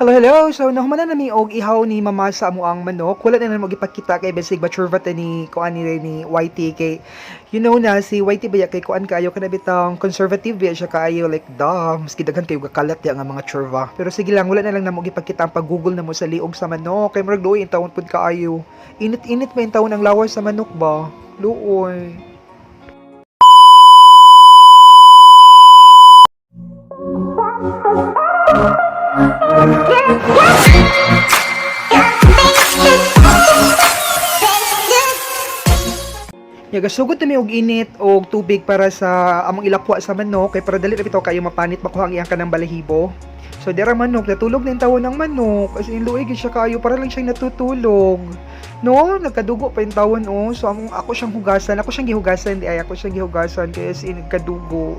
Hello, hello! So, nahuman na nami og ihaw ni mama sa amuang manok. Wala na namo gipakita kay basig mature ta ni kuan ni YT kay you know na si YT baya kay kuan kaayo kana bitang conservative baya siya kaayo, like duh, maski daghan kayo gakalat ya nga mga churva. Pero sige lang, wala na lang namo gipakita ang pag-google na mo sa liog sa manok kay murag luoy intawon pud kaayo. Init-init pa intawon ang lawas sa manok ba? Luoy. Yagasugod na mi og init og tubig para sa among ilapwa sa manok kay para dali ra bitaw kayo mapanit makuha ang iyang kanang balahibo. So dira manok natulog na yung tawon ng manok, as in luoy gyud siya kaayo, para lang siyang natutulog. No, nagkadugo pa yung tawon oh. So among ako siyang hugasan, ako siyang gihugasan di ay ako siyang gihugasan kay as in nagkadugo.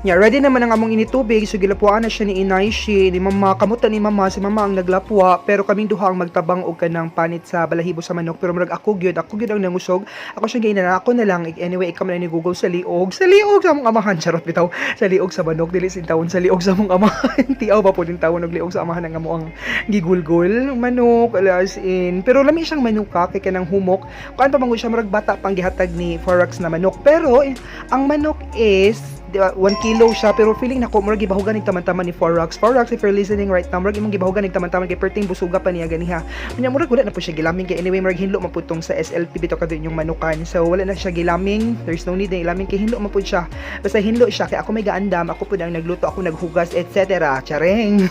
Yeah, ready naman ang among initubig. So gilapuan na siya ni Inay, ni Mama. Kamutan ni Mama, si Mama ang naglapwa, pero kaming duha ang magtabang og kanang panit sa balahibo sa manok. Pero murag ako gyud ang nangusog. Ako siyang giinan, ako na lang. Anyway, ikaw man ni Google sa liog. Sa liog sa among amahan, charot bitaw. Sa liog sa manok dili sin tawon sa liog sa among amahan. Tiaw ba pud tawon og liog sa amahan ang amo ang gigulgol manok, as in. Pero lami siyang manuka kay kanang humok. Kuan pa man gud siya, murag bata pang gihatag ni Forex na manok. Pero ang manok is di ba, 1 kilo siya, pero feeling nako murag gibahugan ning taman-taman ni Forax. Forax, if you're listening right now, murag imong gibahugan ning taman-taman kay perting busuga pa niya ganiha. Unya murag wala na po siya gilaming kay anyway murag hinlo man pud tong sa SLP bitaw kadto inyong manukan. So wala na siya gilaming. There's no need na ilaming kay hinlo man pud siya. Basta hinlo siya kay ako may gaandam, ako pud ang nagluto, ako naghugas, etc. Chareng.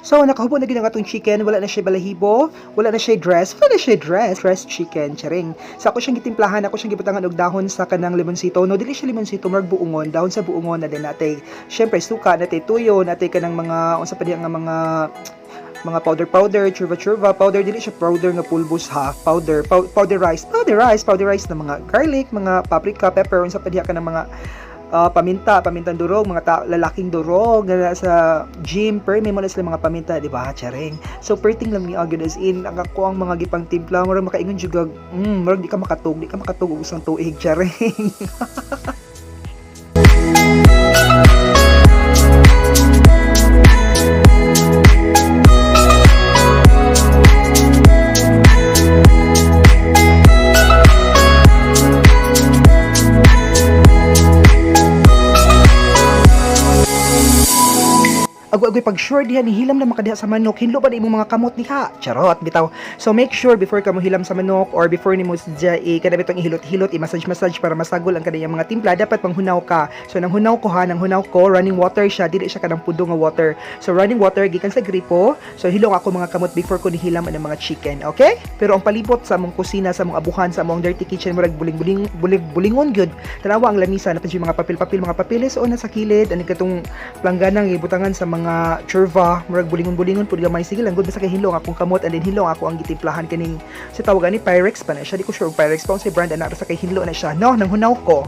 So, nakahubo na gyud ang atong chicken, wala na siya balahibo, wala na siya dress, wala na siya dress, dress chicken, charing. So, ako siyang gitimplahan, ako siyang gibutangan og dahon sa kanang limonsito. No, dili siya limonsito, murag buongon, dahon sa buongon na din natay. Syempre, suka, natay tuyo, natay kanang mga, unsa pa diha nga mga powder powder, churva churva, powder, dili siya powder nga pulbos ha, powder, powder rice, powder rice, powder rice na mga garlic, mga paprika, pepper, unsa pa diha ka ng mga paminta, pamintang durog, mga lalaking durog na sa gym, per may mo na sila mga paminta, di ba? Charing. So perting lang ni agad, as in ang ako ang mga gipang timpla, murag makaingon jud og, murag di ka makatug og isang tuig, charing. Agoy-agoy pag sure diha ni hilam na makadiha sa manok, hinlo ba na imong mga kamot niha? Charot bitaw. So make sure before ka mo hilam sa manok or before nimo siya i kada bitong ihilot-hilot, i-massage-massage para masagol ang kaniyang mga timpla, dapat panghunaw ka. So nang hunaw ko ha, nang hunaw ko, running water siya, dili siya kanang pudo nga water. So running water gikan sa gripo. So hilong ako mga kamot before ko nihilam ang mga chicken, okay? Pero ang palibot sa among kusina, sa among abuhan, sa among dirty kitchen, murag buling-buling buling bulingon gyud. Tanawa ang lamisa na mga papel-papel, mga papeles o nasa kilid, ani katong plangganang ibutangan sa mga churva, murag bulingon-bulingon pud gamay. Sige lang gud, basta kay hinlo ang akong kamot and then hinlo ang ako ang gitimplahan kaning sa tawag ani Pyrex pa na siya, di ko sure og Pyrex pa unsay brand ana, basta kay hinlo na siya, no? Nang hunaw ko.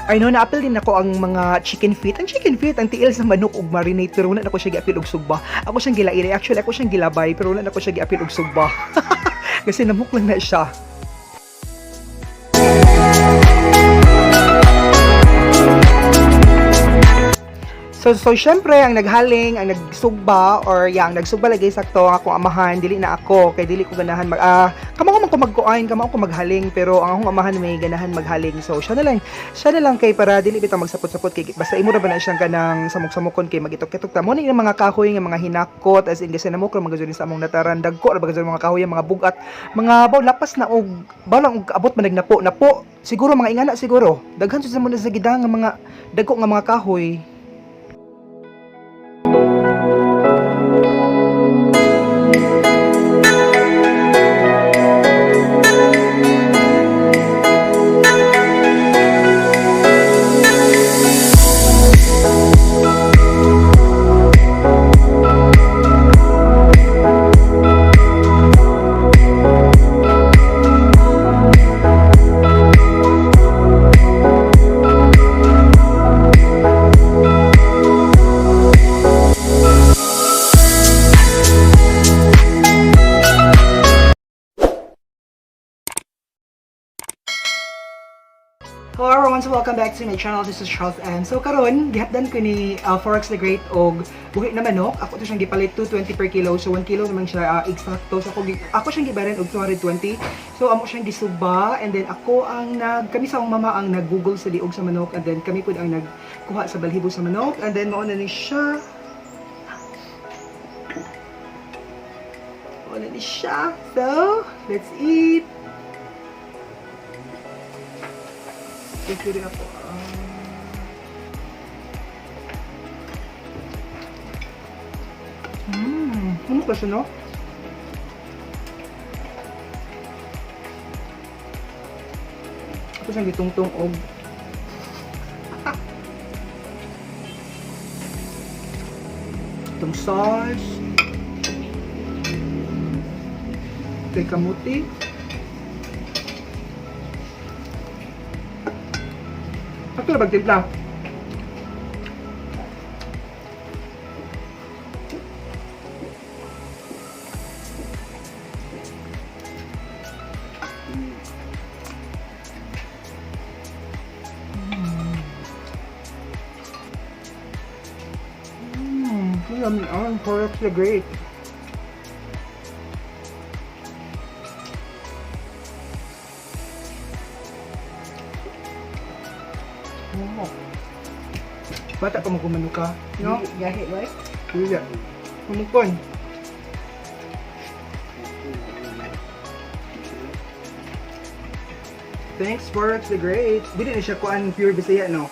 I know, naapil din ako ang mga chicken feet. Ang chicken feet, ang tiil sa manok ug marinate, pero wala na ko siya giapil og sugba. Ako siyang gilaili. Actually, ako siyang gilabay, pero wala na ko siya giapil og sugba. Kasi namuk lang na siya. So, So syempre ang naghaling, ang nagsugba or yang nagsugba lagi sakto ang akong amahan, dili na ako kay dili ko ganahan mag kamao man ko magkuan, kamao ko maghaling, pero ang akong amahan may ganahan maghaling. So siya na lang kay para dili bitaw magsapot-sapot kay basta imo ra ba na siyang kanang samok-samokon kay magitok-kitok ta mo ni mga kahoy nga mga hinakot, as in kasi namo mga sa among nataran, dagko ra ba gyud mga kahoy, mga bugat, mga baw lapas na og baw lang og abot man napo napo siguro mga ingana, siguro daghan sa mo na sa gidang nga mga dagko nga mga kahoy. Hello everyone, so welcome back to my channel. This is Charles M. So karon, gihapdan ko ni Forex the Great og buhi na manok. Ako to siyang gipalit 220 per kilo. So 1 kilo naman siya eksakto. So ako siyang gibaran og 220. So amo siyang gisuba and then ako ang nag kami sa akong mama ang nag-google sa liog sa manok and then kami pud ang nagkuha sa balhibo sa manok and then mao na ni siya. Mao na ni siya. So, let's eat. Picture ako. Ano kasi, no? Ako siyang gitungtong og itong sauce. Ito'y kamuti. Ato na pagtimpla. Yummy. Oh, Forex the Great. Oh. Bata pa mo kumano ka. No? Gahi ba? Kuya. Kumukon. Thanks, Forex the Great. Dili na siya kuan pure Bisaya, no?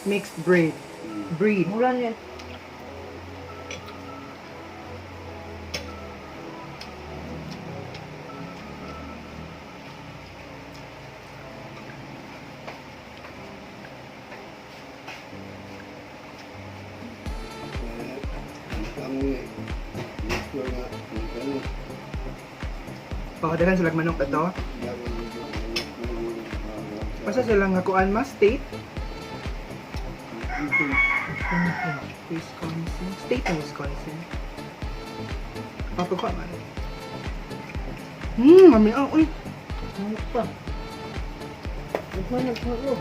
Mixed breed. Breed. Mura niya. Pakadalan sila manok ato. Basta sila nga kuan mas state. Wisconsin. State ng Wisconsin. Papagkuha man. Mami, ah, uy. Ano pa? Nagmano.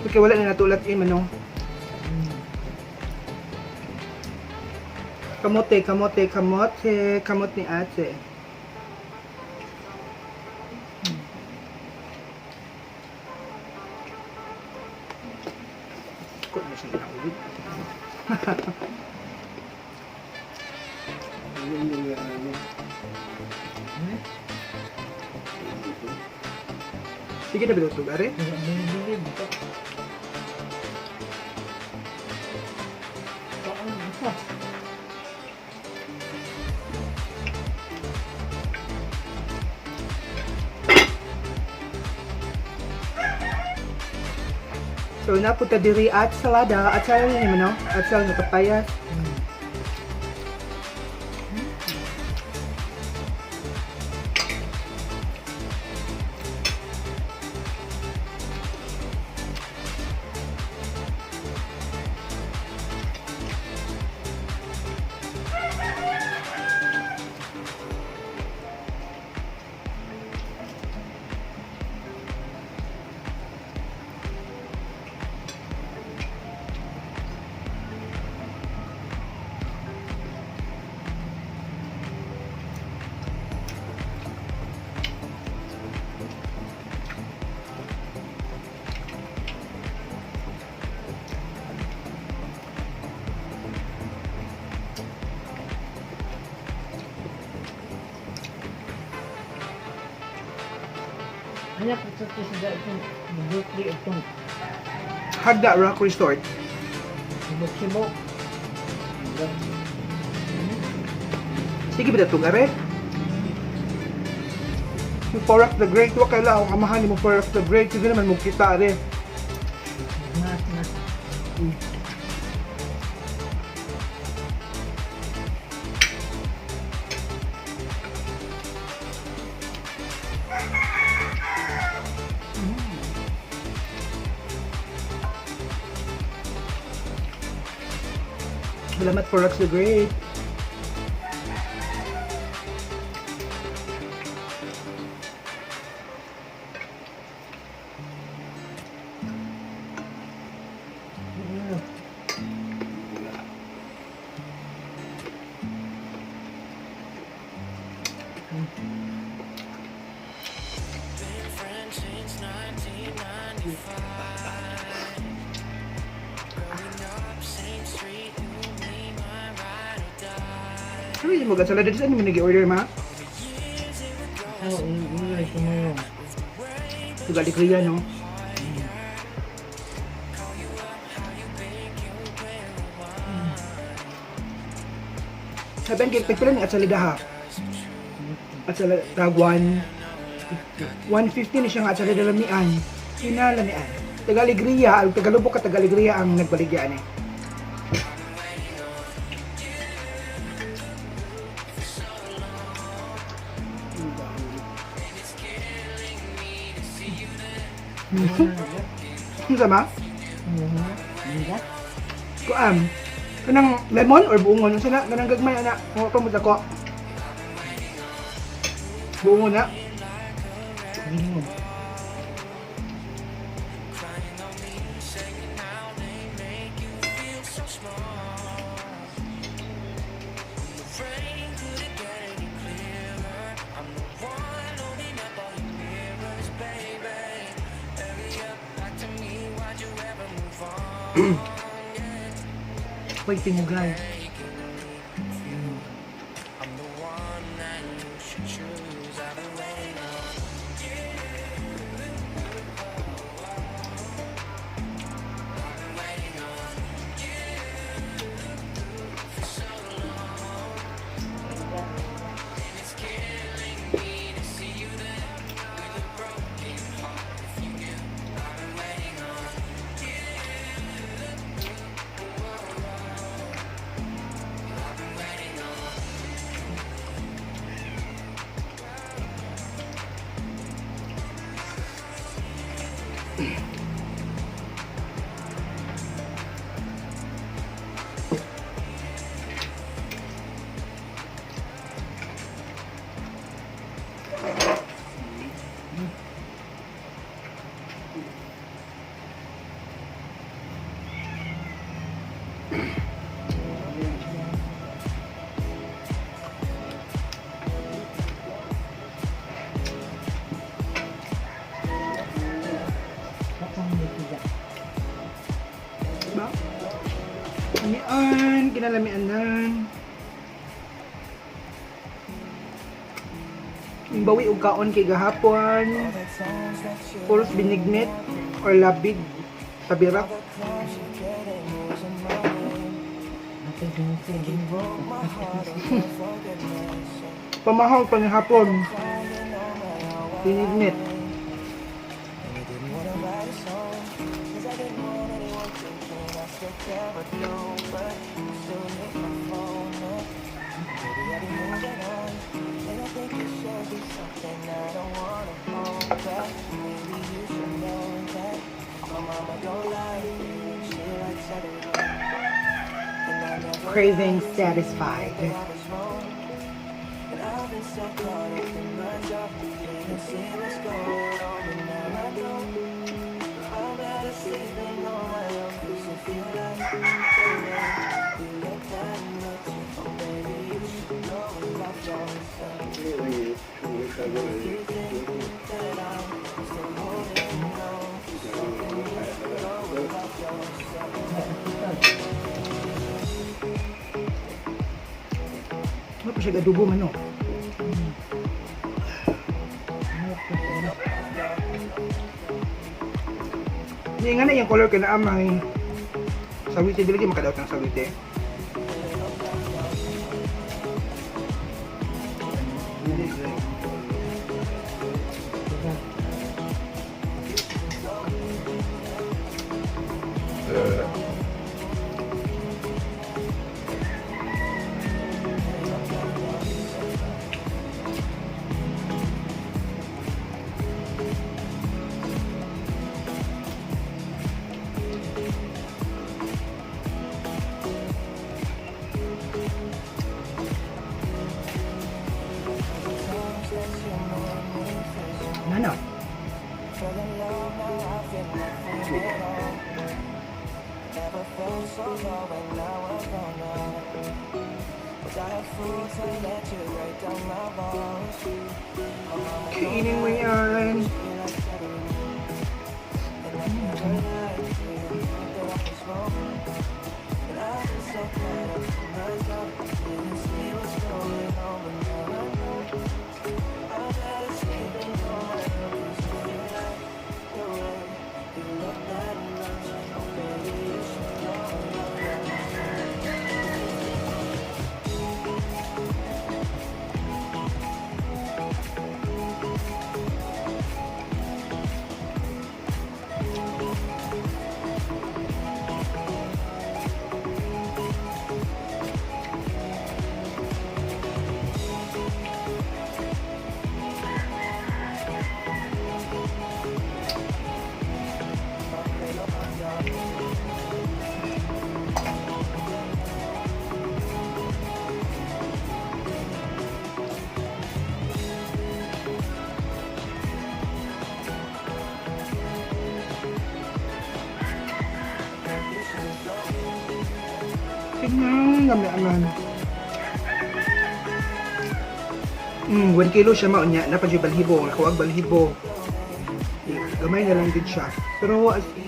Okay, wala na natulat eh, manong. Kamote, kamote, kamote, kamot ni ate. Ko na siya naulit. Sige na bilutog, are. So, napunta diri at salada. At salada naman, no? At salada na papayas. Anak ito to sa itong birthday itong Hagda Rock Resort. sibok-sibok. Sige ba datong are? Yung Forax the Great, wa kay ang amahan ni mo Forax the Great, sige naman mo kita are. Mas na. Salamat, Forax the Great. Ano yung mga salada? Saan mo nag-order, ma? Oh, ulay tumayo. Tugali kriya, no? Sabi ang pila ni atsalida ha? Atsalida, tag 1, 150 ni siya nga atsalida lamian. Kinalamian. Tagaligriya, ang Tagalubok ka Tagaligriya ang nagbaligyan eh. Ano sama? Kuam. Kanang lemon or buongon? Unsa na? Kanang gagmay ana. Mo pa mo ko. Buongon na. Ginoo. Wait, tingugay. Kapang may tiga. Ba? Lamian, kinalamianan. Yung bawi og kaon kay gahapon. Puros binignit or labig. Tabirak. Ate dungsi. Pamahaw panghapon. Binignit. Craving satisfied. Ano pa siya adobo man, no? Kasi nga na yung color kay naamay. Sawite, dili di makadaot ng sawite. Diba? Ano? Kainin mo yan. Tingnan, lami-aman. 1 kilo siya maunya, napadyo balhibo, nakuag balhibo. Eh, gamay na lang din siya. Pero as in,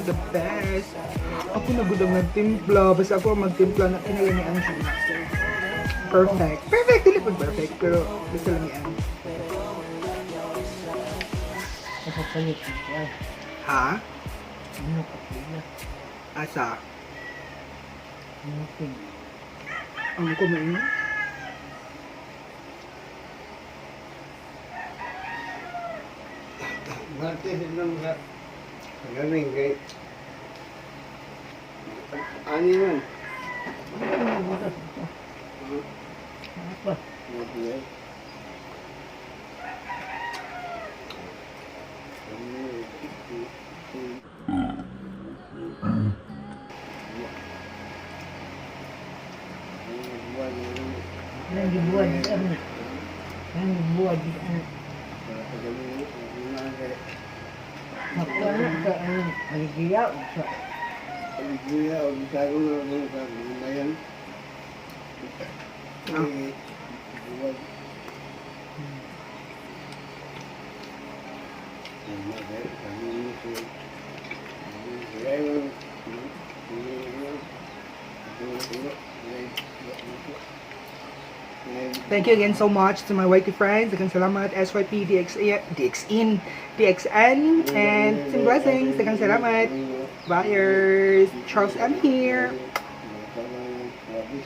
the best. Ako na gud ang nagtimpla. Basta ako ang magtimpla na kinalamian siya. Perfect. Perfect! Dili pag perfect, pero basta lamian. Nakapalit siya. Ha? Ano ka pila? Asa? Ano pig? Ang kumain? Martes lang sa galing kay ani man. Ano butas ito? Ano pa? Nang gibuhat di ano? Nang gibuhat di ano? Magkano ka ano? Maligiya o sa Thank you again so much to my YT friends. Daghang salamat SYP, DXA, DXN, DXN, and some blessings. Daghang salamat. Buyers. Charles M here. Bye.